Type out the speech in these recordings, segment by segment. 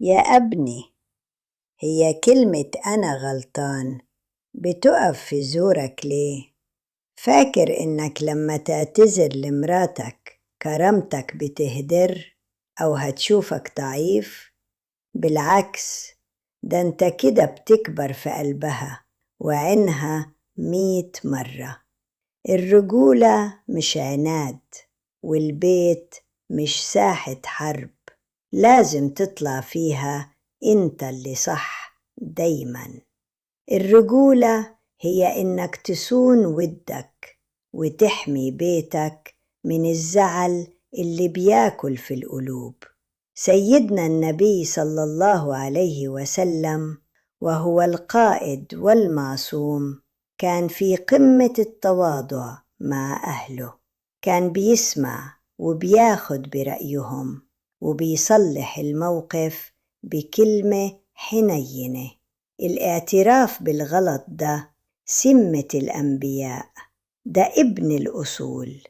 يا أبني، هي كلمة أنا غلطان بتقف في زورك ليه؟ فاكر إنك لما تعتذر لمراتك كرامتك بتهدر أو هتشوفك ضعيف؟ بالعكس، ده انت كده بتكبر في قلبها وعينها 100 مرة. الرجولة مش عناد، والبيت مش ساحة حرب لازم تطلع فيها انت اللي صح دايما. الرجولة هي انك تصون ودك وتحمي بيتك من الزعل اللي بياكل في القلوب. سيدنا النبي صلى الله عليه وسلم، وهو القائد والمعصوم، كان في قمة التواضع مع أهله. كان بيسمع وبياخد برأيهم وبيصلح الموقف بكلمة حنينة. الاعتراف بالغلط ده سمة الأنبياء، ده ابن الأصول،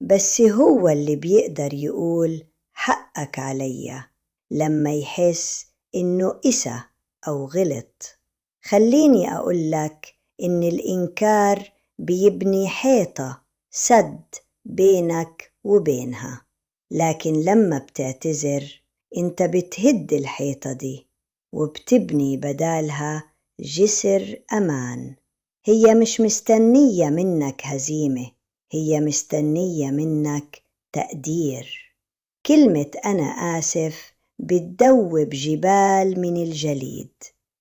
بس هو اللي بيقدر يقول حقك عليا لما يحس إنه قسى أو غلط. خليني أقولك إن الإنكار بيبني حيطة سد بينك وبينها، لكن لما بتعتذر انت بتهد الحيطة دي وبتبني بدالها جسر أمان. هي مش مستنية منك هزيمة، هي مستنية منك تقدير. كلمة أنا آسف بتدوب جبال من الجليد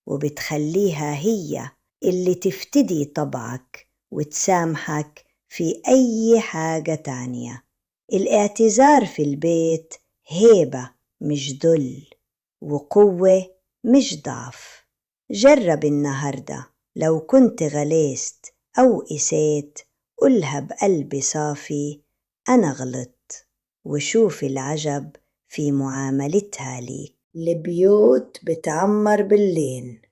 وبتخليها هي اللي تفتدي طبعك وتسامحك في أي حاجة تانية. الاعتذار في البيت هيبة مش ذل، وقوة مش ضعف. جرب النهاردة، لو كنت غلست أو قسيت قولها بقلب صافي أنا غلطت، وشوف العجب في معاملتها ليك. البيوت بتعمر باللين،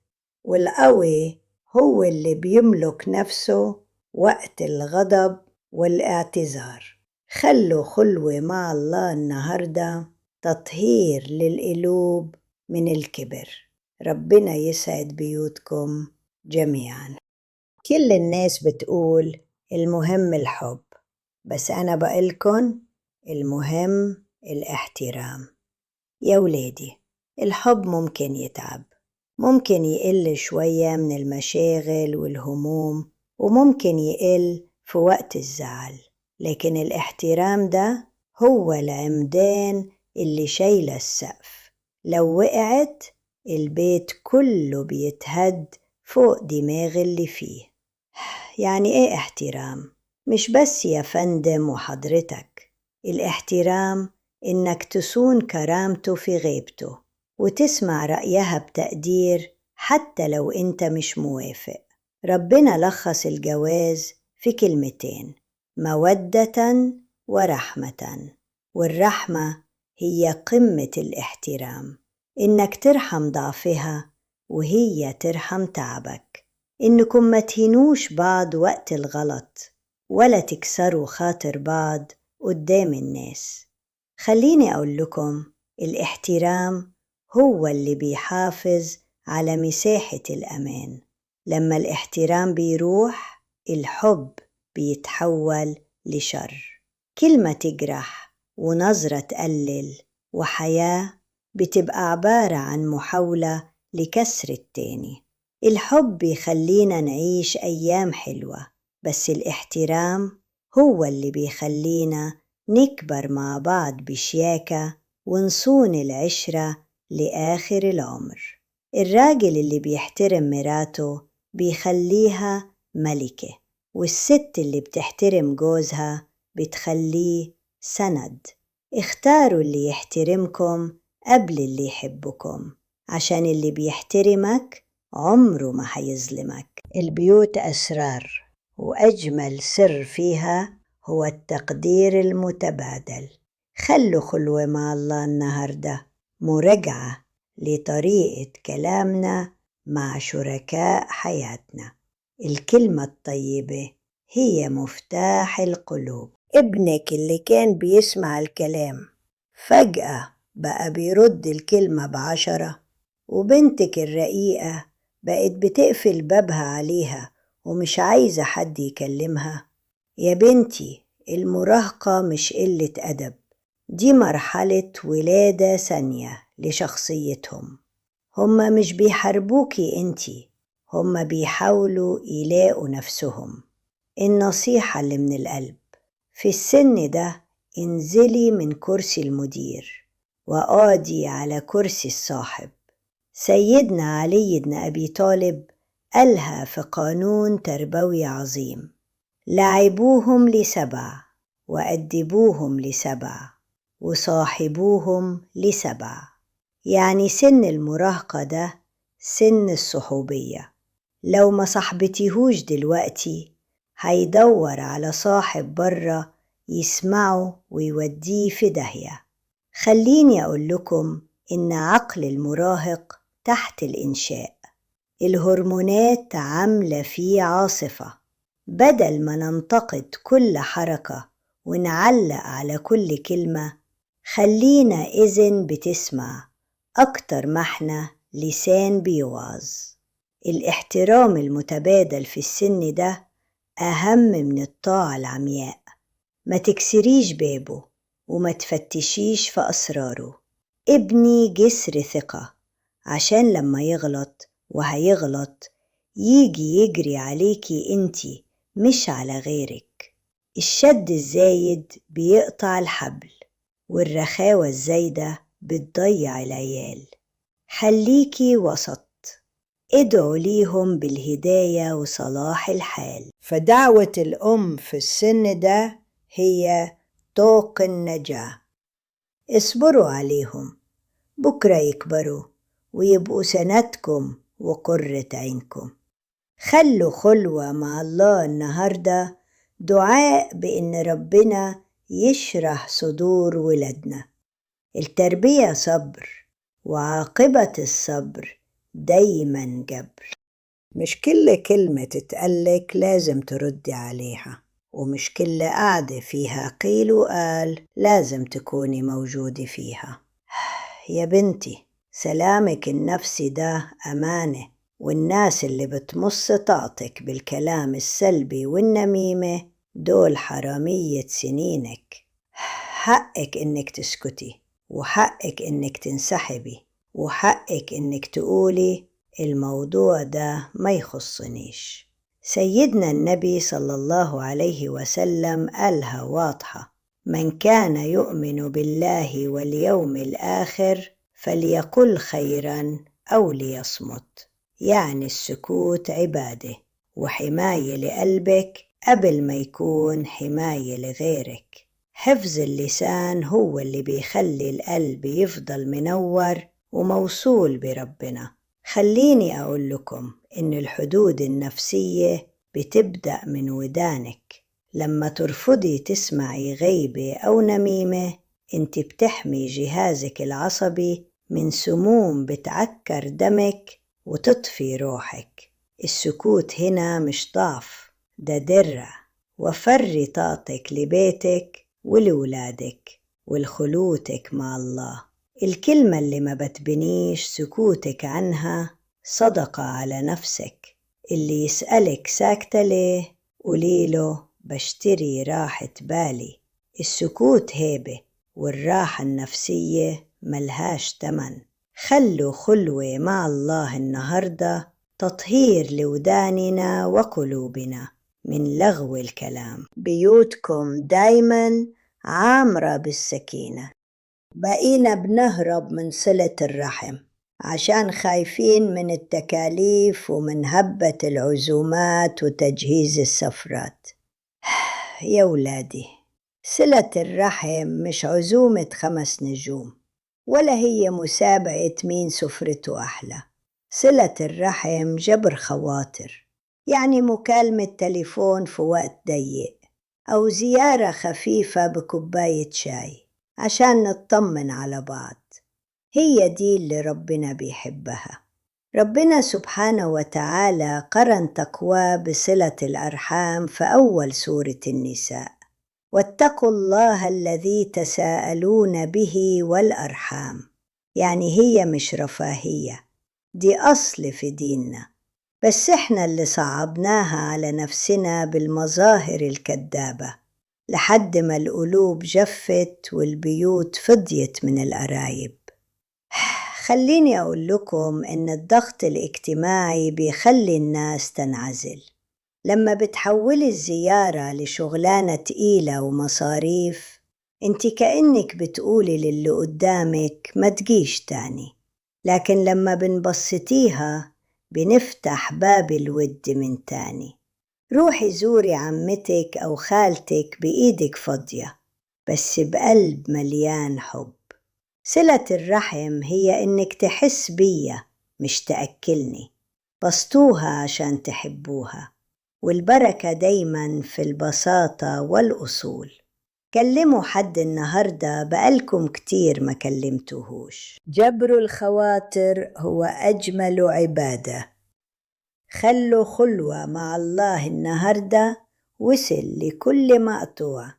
والقوي هو اللي بيملك نفسه وقت الغضب والاعتذار. خلوا خلوة مع الله النهاردة تطهير للقلوب من الكبر. ربنا يسعد بيوتكم جميعا. كل الناس بتقول المهم الحب، بس أنا بقلكن المهم الاحترام. يا ولادي، الحب ممكن يتعب، ممكن يقل شوية من المشاغل والهموم، وممكن يقل في وقت الزعل، لكن الاحترام ده هو العمدان اللي شايلة السقف. لو وقعت البيت كله بيتهد فوق دماغ اللي فيه. يعني ايه احترام؟ مش بس يا فندم وحضرتك. الاحترام إنك تصون كرامته في غيبته وتسمع رأيها بتقدير حتى لو أنت مش موافق. ربنا لخص الجواز في كلمتين: مودة ورحمة. والرحمة هي قمة الاحترام، إنك ترحم ضعفها وهي ترحم تعبك، إنكم ما تهينوش بعض وقت الغلط ولا تكسروا خاطر بعض قدام الناس. خليني أقول لكم، الاحترام هو اللي بيحافظ على مساحة الأمان. لما الاحترام بيروح، الحب بيتحول لشر. كلمة تجرح ونظرة تقلل وحياة بتبقى عبارة عن محاولة لكسر التاني. الحب بيخلينا نعيش أيام حلوة، بس الاحترام هو اللي بيخلينا نكبر مع بعض بشياكة ونصون العشرة لآخر العمر. الراجل اللي بيحترم مراته بيخليها ملكة، والست اللي بتحترم جوزها بتخليه سند. اختاروا اللي يحترمكم قبل اللي يحبكم، عشان اللي بيحترمك عمره ما هيظلمك. البيوت أسرار، وأجمل سر فيها هو التقدير المتبادل. خلوا خلوة مع الله النهاردة مراجعة لطريقة كلامنا مع شركاء حياتنا. الكلمة الطيبة هي مفتاح القلوب. ابنك اللي كان بيسمع الكلام فجأة بقى بيرد الكلمة ب10، وبنتك الرقيقة بقت بتقفل بابها عليها ومش عايزة حد يكلمها. يا بنتي، المراهقة مش قلة أدب، دي مرحلة ولادة ثانية لشخصيتهم. هما مش بيحاربوكي انتي، هما بيحاولوا يلاقوا نفسهم. النصيحة اللي من القلب في السن ده: انزلي من كرسي المدير واقعدي على كرسي الصاحب. سيدنا علي بن أبي طالب قالها في قانون تربوي عظيم: لعبوهم ل7، وأدبوهم ل7، وصاحبوهم ل7. يعني سن المراهقة ده سن الصحوبية، لو ما صاحبتيهوش دلوقتي هيدور على صاحب بره يسمعه ويوديه في داهية. خليني أقول لكم إن عقل المراهق تحت الإنشاء، الهرمونات عاملة فيه عاصفة. بدل ما ننتقد كل حركة ونعلق على كل كلمة، خلينا إذن بتسمع أكتر ما احنا لسان بيوعظ. الاحترام المتبادل في السن ده أهم من الطاعة العمياء. ما تكسريش بابه وما تفتشيش في أسراره. ابني جسر ثقة عشان لما يغلط، وهيغلط، يجي يجري عليكي انتي مش على غيرك. الشد الزايد بيقطع الحبل، والرخاوة الزايدة بتضيع العيال. خليكي وسط، ادعوا ليهم بالهداية وصلاح الحال. فدعوة الأم في السن ده هي طوق النجاة. اصبروا عليهم، بكرة يكبروا ويبقوا سندكم وقرة عينكم. خلوا خلوة مع الله النهاردة دعاء بإن ربنا يشرح صدور ولادنا. التربية صبر، وعاقبة الصبر دايما جبر. مش كل كلمة تتقلك لازم تردي عليها، ومش كل قعدة فيها قيل وقال لازم تكوني موجودة فيها. يا بنتي، سلامك النفسي ده أمانة، والناس اللي بتمص طاقتك بالكلام السلبي والنميمة دول حرامية سنينك. حقك إنك تسكتي، وحقك إنك تنسحبي، وحقك إنك تقولي الموضوع ده ما يخصنيش. سيدنا النبي صلى الله عليه وسلم قالها واضحة: من كان يؤمن بالله واليوم الآخر فليقل خيرا أو ليصمت. يعني السكوت عبادة وحماية لقلبك قبل ما يكون حماية لغيرك. حفظ اللسان هو اللي بيخلي القلب يفضل منور وموصول بربنا. خليني أقول لكم إن الحدود النفسية بتبدأ من ودانك. لما ترفضي تسمعي غيبة أو نميمة، انت بتحمي جهازك العصبي من سموم بتعكر دمك وتطفي روحك. السكوت هنا مش ضعف، ده درع. وفري طاقتك لبيتك ولولادك ولخلوتك مع الله. الكلمة اللي ما بتبنيش سكوتك عنها صدقة على نفسك. اللي يسألك ساكتة ليه، قوليله بشتري راحة بالي. السكوت هيبة، والراحة النفسية ملهاش تمن. خلوا خلوة مع الله النهاردة تطهير لوداننا وقلوبنا من لغو الكلام. بيوتكم دايما عامرة بالسكينة. بقينا بنهرب من صلة الرحم عشان خايفين من التكاليف ومن هبة العزومات وتجهيز السفرات. يا ولادي، صلة الرحم مش عزومة 5 نجوم، ولا هي مسابقة مين سفرته أحلى. صلة الرحم جبر خواطر، يعني مكالمة تليفون في وقت ضيق، أو زيارة خفيفة بكوباية شاي عشان نطمن على بعض. هي دي اللي ربنا بيحبها. ربنا سبحانه وتعالى قرن تقواه بصلة الأرحام في أول سورة النساء. واتقوا الله الذي تساءلون به والأرحام. يعني هي مش رفاهية، دي أصل في ديننا، بس إحنا اللي صعبناها على نفسنا بالمظاهر الكذابة لحد ما القلوب جفت والبيوت فضيت من القرايب. خليني أقول لكم إن الضغط الاجتماعي بيخلي الناس تنعزل. لما بتحولي الزيارة لشغلانة تقيلة ومصاريف، انت كأنك بتقولي للي قدامك ما تجيش تاني. لكن لما بنبسطيها بنفتح باب الود من تاني. روحي زوري عمتك أو خالتك بإيدك فاضية، بس بقلب مليان حب. صلة الرحم هي إنك تحس بيا مش تأكلني. بسطوها عشان تحبوها، والبركة دايما في البساطة والأصول. كلموا حد النهاردة بقالكم كتير ما كلمتوهوش. جبر الخواطر هو أجمل عبادة. خلوا خلوة مع الله النهاردة، وصل لكل مقطوع.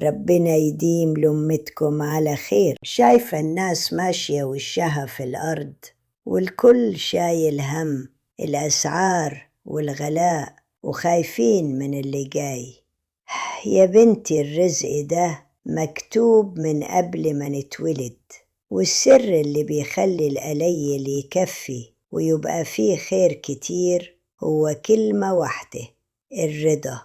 ربنا يديم لمتكم على خير. شايفة الناس ماشية وشها في الأرض، والكل شايل هم الأسعار والغلاء وخايفين من اللي جاي. يا بنتي الرزق ده مكتوب من قبل ما نتولد، والسر اللي بيخلي القليل يكفي ويبقى فيه خير كتير هو كلمة واحدة: الرضا.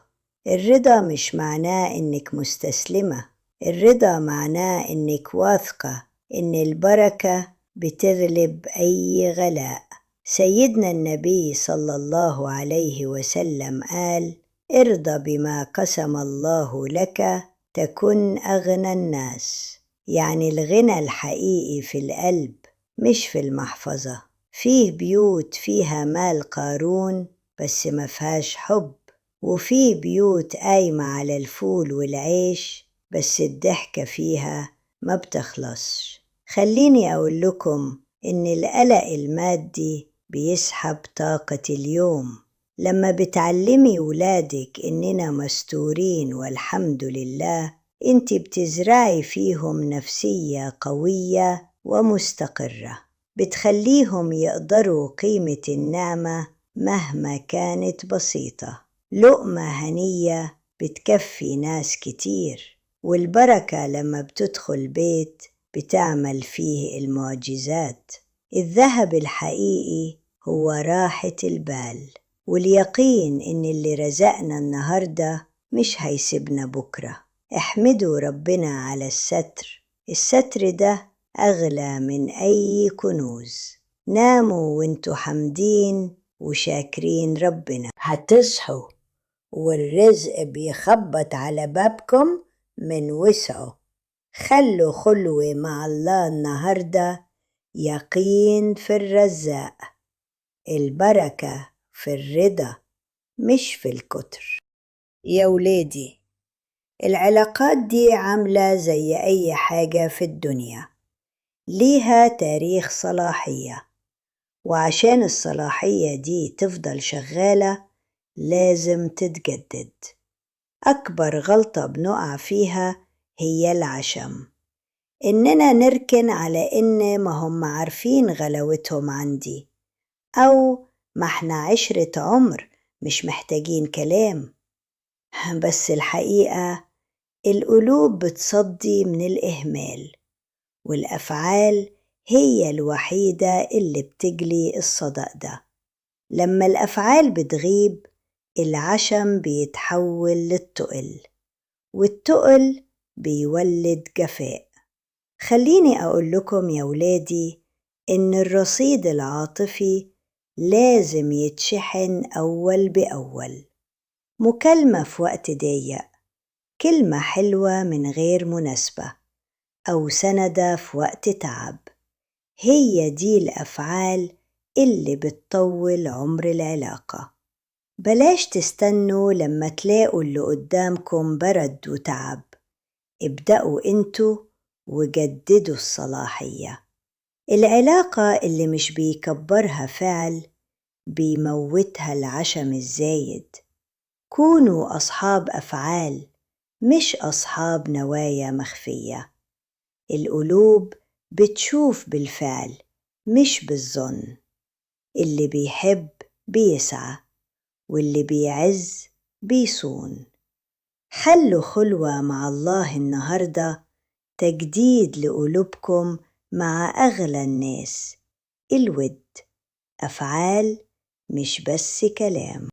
الرضا مش معناه إنك مستسلمة، الرضا معناه إنك واثقة إن البركة بتغلب أي غلاء. سيدنا النبي صلى الله عليه وسلم قال: ارضى بما قسم الله لك تكن أغنى الناس. يعني الغنى الحقيقي في القلب مش في المحفظة. فيه بيوت فيها مال قارون بس ما فيهاش حب، وفيه بيوت قايمة على الفول والعيش بس الضحكة فيها ما بتخلصش. خليني أقول لكم إن القلق المادي بيسحب طاقة اليوم. لما بتعلمي ولادك إننا مستورين والحمد لله، انت بتزرعي فيهم نفسية قوية ومستقرة، بتخليهم يقدروا قيمة النعمة مهما كانت بسيطة. لقمة هنية بتكفي ناس كتير، والبركة لما بتدخل بيت بتعمل فيه المعجزات. الذهب الحقيقي هو راحة البال واليقين إن اللي رزقنا النهاردة مش هيسيبنا بكرة. احمدوا ربنا على الستر، الستر ده أغلى من أي كنوز. ناموا وانتوا حامدين وشاكرين ربنا. هتصحوا والرزق بيخبط على بابكم من وسعه. خلوا خلوة مع الله النهاردة، يقين في الرزاق. البركة في الرضا مش في الكتر. يا ولادي، العلاقات دي عاملة زي أي حاجة في الدنيا، ليها تاريخ صلاحية، وعشان الصلاحية دي تفضل شغالة لازم تتجدد. أكبر غلطة بنقع فيها هي العشم، إننا نركن على إن ما هم عارفين غلاوتهم عندي، أو ما احنا عشرة عمر مش محتاجين كلام. بس الحقيقة القلوب بتصدي من الإهمال، والأفعال هي الوحيدة اللي بتجلي الصدأ ده. لما الأفعال بتغيب العشم بيتحول للتقل، والتقل بيولد جفاء. خليني أقول لكم يا ولادي إن الرصيد العاطفي لازم يتشحن أول بأول. مكالمة في وقت ضيق، كلمة حلوة من غير مناسبة، أو سندة في وقت تعب، هي دي الأفعال اللي بتطول عمر العلاقة. بلاش تستنوا لما تلاقوا اللي قدامكم برد وتعب، ابدأوا انتوا وجددوا الصلاحية. العلاقة اللي مش بيكبرها فعل بيموتها العشم الزايد. كونوا أصحاب أفعال مش أصحاب نوايا مخفية. القلوب بتشوف بالفعل مش بالظن. اللي بيحب بيسعى، واللي بيعز بيصون. خلوا خلوة مع الله النهاردة تجديد لقلوبكم مع أغلى الناس. الود أفعال مش بس كلام.